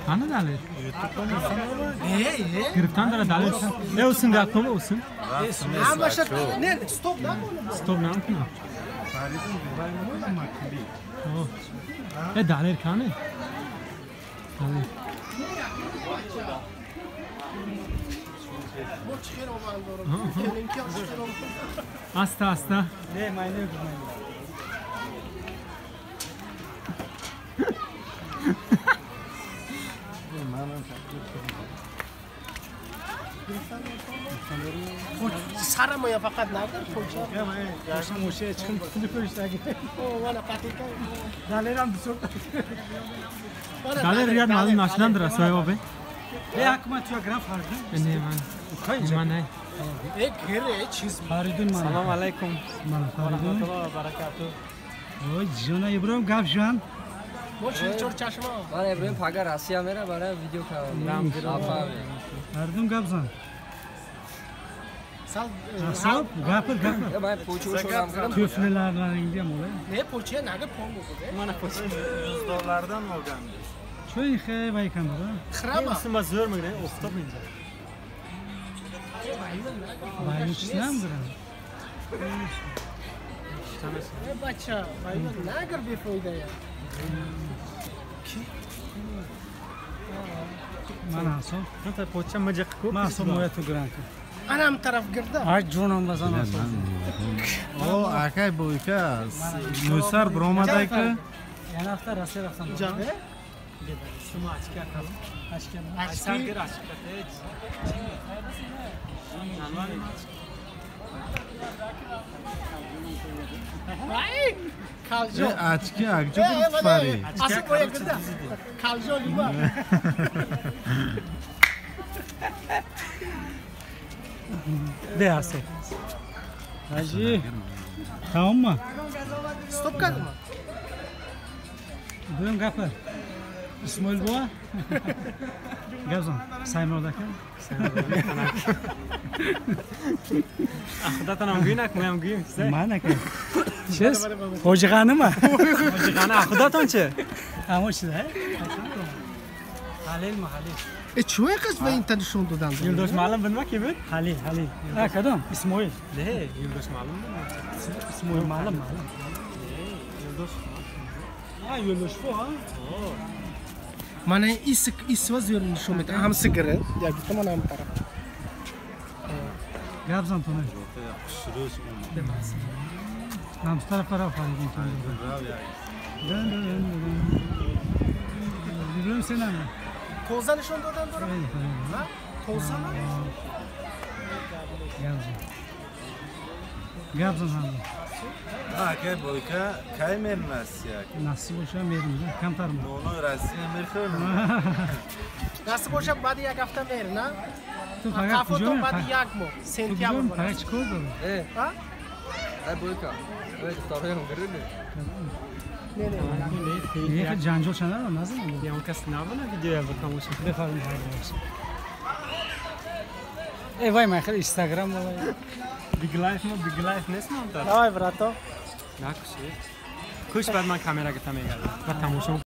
Qani dalil? Гирифтан дара далил. Не olsun gapmi olsun? Не, стоп накун. Стоп накун. Э далил кани? Далил. Аста аста. Не, майне гумайне. Сарамоя фақат нагир пулча. Мошина чиқим телефон Далерам бисёр. Далер рияд маълум нашидан дара соҳиб обе. Э ҳакма туя граф Фаридун? Не ман. Ман не. Э гире чиз. Фаридун ман. Салом алайкум. Ман Фаридун. Ва баракату. Ой ҷона Иброҳим гап жан. Мо чор чашма. Ман Иброҳим пага Россия мера барои видео кардам. Фаридун гап зан. Сал гапир гапир. Ман почу шудам кардам. Туфлиларlaringga ham olay. Не поча нага пол мезаде. Мана поча $100 dan olganmiz. Чой хе вай канда. Храма. Сима зӯр мегирем, офтоб инҷа. Вай чизам дорам. Э бача, вай нагар бефоида я. Ман ҳасоб. Та поча маҷақ ку. Ман ҳасоб моя ту гранка. Анам тараф гирда. Ай ҷонам базан ҳасоб. О, акай бойка, мусар бромадайка. Яна ҳафта Россия рафтам. Ҷабе? Сума ачка кал. Ачка. Ачка ачка. Вай! Калжо. Ачки акҷо гирифт фари. Асо боя гирда. Калжо либа. Де ҳасоб. Ҳаҷи. Тамомма? Стоп кардам. Дуюм гапир. Исмоил бува? Гап зан. Саймурод ака? Худатонам гӯй нак, моям гӯем. Ман ака. Чиз? Ҳоҷиғанима? Ҳоҷиғани. Худатон чи? Ҳамо чиз, Ҳалил ма Ҳалил. Э чӯе қиз ва ин нишон додан? Юлдош маълум будма ки буд? Ҳалил, Ҳалил. А кадом? Исмоил. Не, Юлдош маълум буд. Исмоил маълум, маълум. Не, Юлдош. А, Юлдош фо, а? Мана исва зӯр нишон медиҳад. Ҳам сигира, як гуфта мана ҳам тараф. Гап зан ту не. Ҳам тараф тараф Фаридун. Иброҳим сенами? Тоза нишон додан дорам? На? Тоза ма? Гап зан. Гап зан ҳам. Акай бойка, кай мерим Россия? Насиб боша мерим, камтар мо. Доно Россия мерхӯрем. Насиб боша баъди як ҳафта мер, на? Ту фақат куҷо? Баъди як моҳ, сентябр. Фақат чӣ кор дорӣ? Э. Ай бойка. Ой, духтароям гирили. Не, не. Не, ҷанҷол шанара назанам. Ягон кас набуна видеоя ба тамошо. Бифармоед ҳар. Э вай ман хеле Инстаграм вай. Big life мо big life нест ман дар. Давай брато. Накуши. Куш баъд ман камера гирифта мегардам. Ба тамошо.